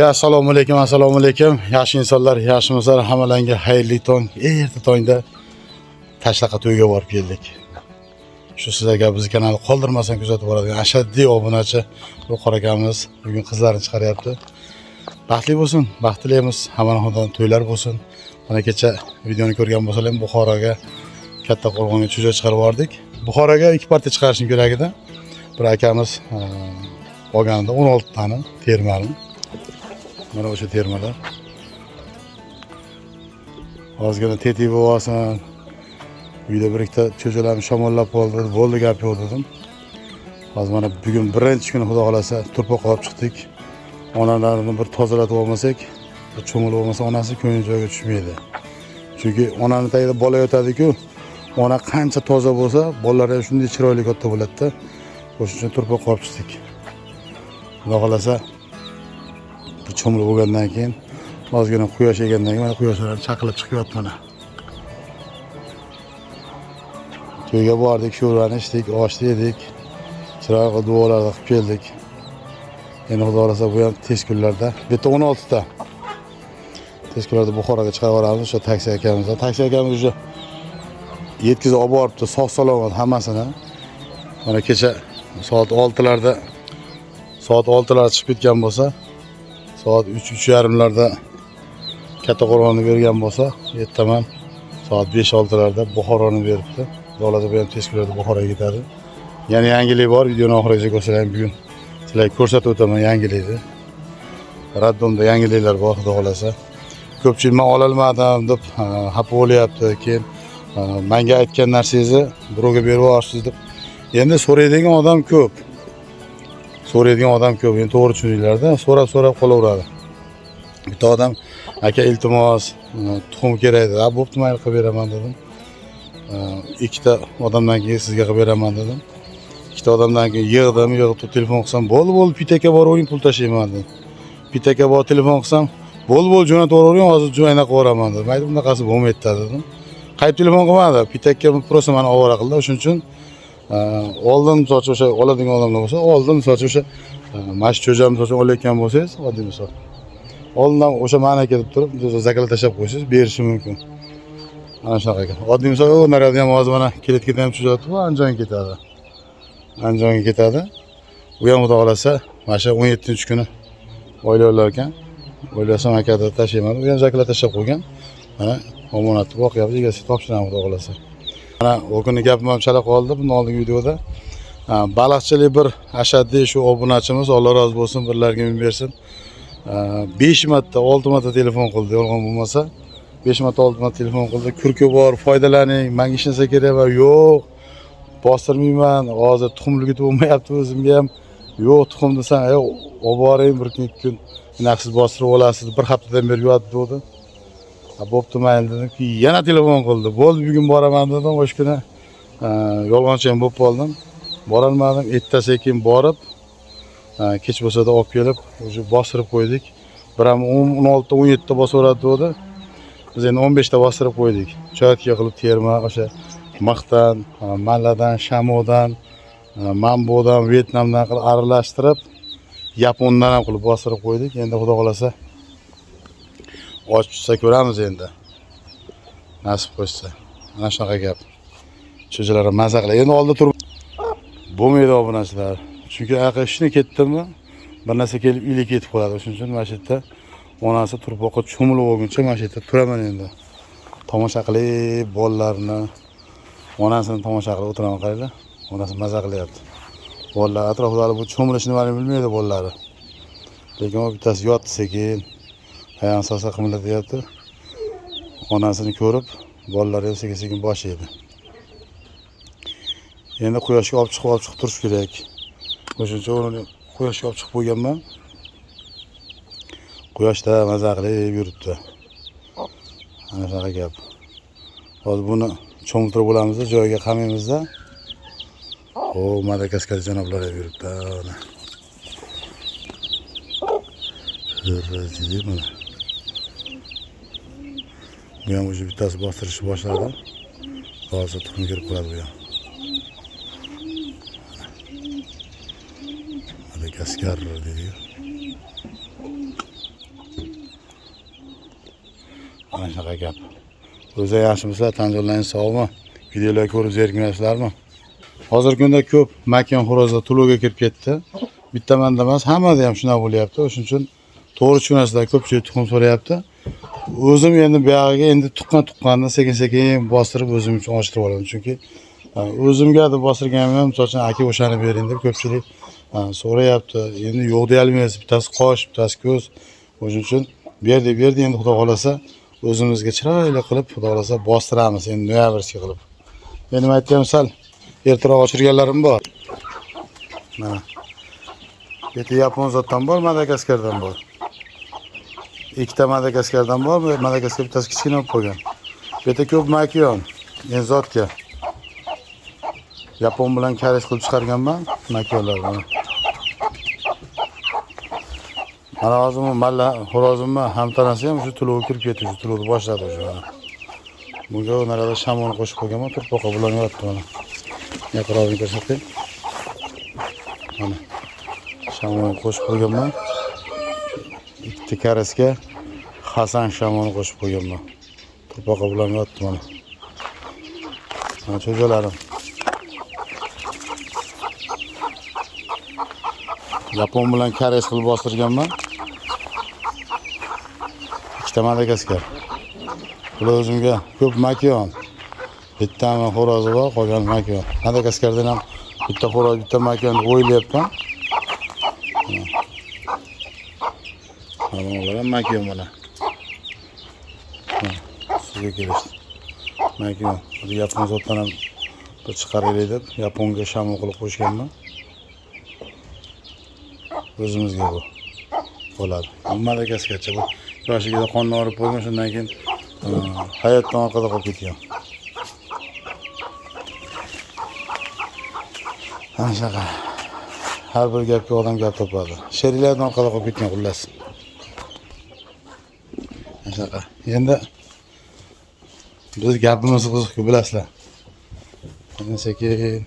Assalomu alaykum, assalomu alaykum. Yaxshi insonlar, yaxshimisizlar? Hammalarga xayrli tong. Erta tongda Tashlaqa to'yga borib keldik. Shu sizlarga bizni kanalni qoldirmasdan kuzatib boradigan ashaddiy obunachi Ruhor akamiz bugun qizlarini chiqaryapti. Baxtli bo'lsin, baxt tilaymiz. Hammani xonadon to'ylar bo'lsin. Mana kecha videoni ko'rgan bo'lsalar, Buxoroga katta qo'rg'onga cho'ja chiqarib yubordik. Buxoroga ikki partiya chiqarishim kerak edi. Bir akamiz olganida 16 tani termani. Mana o'sha termalar. Ozgina tetik bo'lib olsin. Uyda bir ikkita cho'jalarni shamollab qoldi. Bo'ldi, gap yo'q dedim. Hozir mana bugun birinchi kuni, xudo xolasa, turpoq olib chiqdik. Onalarini bir tozalatib olmasak, bir cho'milib olmasa onasi ko'ngli joyiga tushmaydi. Chunki onani tagida bola yotadi-ku. Ona qancha toza bo'lsa, bolalar ham shunday chiroyli katta bo'ladi-da. O'shuning uchun turpoq olib chiqdik. Xudo xolasa, bir cho'milib bo'lgandan keyin, ozgina quyosh yegandan keyin, mana quyoshlar chaqilib chiqyapti mana. To'yga bordik, sho'rvani ichdik, oshni yedik. Chiroyli qilib duolarni qilib keldik. Endi xudo xolasa bu ham tez kunlarda, bu yerda 16 ta. Tez kunlarda Buxoroga chiqarib yuboramiz o'sha taksi akamizdan. Taksi akamiz уже yetkazib olib boribdi, sog' salomat hammasini. Mana kecha soat 6larda, soat 6larda chiqib ketgan bo'lsa, soat 3, 3:30larda Katta qo'rg'onni bergan bo'lsa, ertaman soat 5-6larda Buxoroni beribdi. Xudo xolasa bu ham tez kunlarda Buxoroga ketadi. Yana yangilik bor, videoni oxirigacha ko'rsalaring, bugun sizlarga ko'rsatib o'taman yangilikni. Роддом da yangiliklar bor, xudo xolasa. Ko'pchilik man ololmadim deb xafa bo'lyapti. Keyin menga aytgan narsangizni birovga berib yuborsiz deb. Endi so'raydigan odam ko'p. So'raydigan odam ko'p. Endi to'g'ri tushuninglarda, so'rab-so'rab qolaveradi. Bitta odam, aka, iltimos, tuxum kerak dedi. Ha, bo'pti, mayli, qilib beraman dedim. Ikkita odamdan keyin sizga qilib beraman dedim. Ikkita odamdan keyin yig'dim, yig'ib turib telefon qilsam, bo'ldi, bo'ldi, Pitaka boravering, pul tashlayman dedi. Pitaka borib telefon qilsam, bo'ldi, bo'ldi, jo'natib yuboravering, hozir jo'natib yuboraman dedi. Mayli, bunaqasi bo'lmaydi dedim. Qaytib telefon qilmadi. Pitakka просто mani ovora qildi. O'shuning uchun oldin, misol uchun, o'sha oladigan odamlar bo'lsa, oldin, misol uchun, o'sha mana shu cho'jani, misol uchun, olayotgan bo'lsangiz, oddiy misol. Oldindan o'sha ma'na kelib turib, заказ tashlab qo'ysangiz, berishi mumkin. Mana shunaqa ekan. Oddiy misol, u наряд ham hozir mana kelayotganda ham cho'ja Andijonga ketadi. Andijonga ketadi. U ham xudo xolasa mana shu 17 kuni oylik olar ekan. O'ylasam, akada tashlayman. U ham заказ tashlab qo'ygan. Mana omonatni boqyapti, egasiga topshiraman, xudo xolasa. Mana o kuni gapim ham chala qoldi bundan oldingi videoda. Baliqchilik bir ashaddiy shu obunachimiz, Alloh rozi bo'lsin, birlarga ming bersin. 5 marta, 6 marta telefon qildi, yolg'on bo'lmasa. 5 marta, 6 marta telefon qildi. Kurki bor, foydalaning, menga hech narsa kerak emas. Yo'q, bostirmayman. Hozir tuxumligi bo'lmayapti o'zimga ham. Yo'q, tuxum desam, "Yo'q, olib boring, bir kun, ikki kun naqsiz bostirib olasiz, bir haftadan beri yotdi" dedi. Ha, bo'pti, mayli dedim. Keyin yana telefon qildi. Bo'ldi, bugun boraman dedim. O'sha kuni yolg'onchi ham bo'lib qoldim. Borolmadim. Erta sekin borib, kech bo'lsa-da olib kelib, уже bostirib qo'ydik. Bir ham 16, 17 ta bosaveradi dedi. Biz endi 15 ta bostirib qo'ydik. Choyatga qilib terma, o'sha mixdan, malladan, shamodan, mambodan, Vyetnamdan qilib aralashtirib, yapondan ham qilib bostirib qo'ydik. Endi xudo xolasa och tushsa ko'ramiz endi. Nasib qo'shsa. Mana shunaqa gap. Cho'jalar ham maza qiladi. Endi oldi turib bo'lmaydi, obunachilar. Chunki anaqa ishni ketdimi, bir narsa kelib ilik ketib qoladi. Shuning uchun mana shu yerda onasi turpoqqa cho'milib olguncha mana shu yerda turaman endi. Tomosha qilib bolalarni, onasini tomosha qilib o'tiraman, qaranglar. Onasi maza qilyapti. Bolalar atrofida bu cho'milish nimaligini bilmaydi bolalari. Lekin u bittasi yotdi sekin. Oyog'ini sosa qimirlatyapti. Onasini ko'rib, bolalar ham sekin sekin boshlaydi. Endi quyoshga olib chiqib, olib chiqib turish kerak. O'shuning uchun uni quyoshga olib chiqib qo'yganman. Quyoshda maza qilib yuribdi. Ana shunaqa gap. Hozir buni cho'miltirib bo'lamizda, joyiga qamaymizda. O, Madagaskar janoblar ham yuribdi. Mana. Hurra mana. Bu ham уже bittasi bostirishni boshladi. Hozir tuxum kirib qoladi bu ham. Madagaskar deydi. Ana shunaqa gap. O'zinglar yaxshimisizlar, tan jonlaringiz sog'mi? Videolar ko'rib zerikmayapsizlarmi? Hozirgi kunda ko'p makon xo'rozlar to'lovga kirib ketdi. Bitta manda emas, hammada ham shunaqa bo'lyapti. O'shuning uchun to'g'ri tushunasizlar, ko'pchilik tuxum so'rayapti. O'zim endi buyog'iga endi tuqqanni sekin-sekin bostirib o'zim uchun ochtirib olaman. Chunki o'zimga deb bostirganim ham, misol uchun, aka o'shani bering deb ko'pchilik so'rayapti. Endi yo'q deya olmaysiz. Bittasi qosh, bittasi ko'z. O'shuning uchun berdi, berdi endi xudo xolasa o'zimizga chiroyli qilib xudo xolasa bostiramiz endi noyabrskiy qilib. Endi aytganim sal ertaroq ochirganlarim bor. Mana. Bu yerda yapon zotdan bor, Madagaskardan bor. Ikkita Madagaskardan bor, Madagaskar bittasi kichkina bo'lib qolgan. Bu yerda ko'p makiyon, endi zotga. Yapon bilan karish qilib chiqarganman makiyonlar mana. Mana hozir bu malla xo'rozimni hamtanasi ham shu to'lovga kirib ketdi, shu to'lovni boshladi o'sha mana. Bunga narada shamol qo'shib qo'yganman, turpoqqa bulanyapti mana. Yaqinroqini ko'rsatay. Mana. Shamol qo'shib qo'yganman. Ikkita karasga Hasan shamolni qo'shib qo'yganman. Turpoqqa bulanyapti mana. Mana cho'jalarim. Yapon bilan kares qilib bostirganman. Ikkita Madagaskar. Bular o'zimga ko'p makiyon. Bittami xo'rozi bor, qolgani makiyon. Madagaskardan ham bitta xo'roz, bitta makiyon deb o'ylayapman. Mana bular ham makiyon mana. Sizga kelishdi. Makiyon. Bu yapon zotdan ham bir chiqaraylik deb Yaponga shamol qilib qo'shganman. O'zimizga bu bo'ladi. Bu Madagaskarcha bu yoshligida qonni og'rib qo'ygan, shundan keyin hayotdan orqada qolib ketgan. Ana shunaqa. Har bir gapga odam gap topadi. Sheriklardan orqada qolib ketgan xullas. Ana shunaqa. Endi biz gapimiz qiziq-ku, bilasizlar. Endi sekin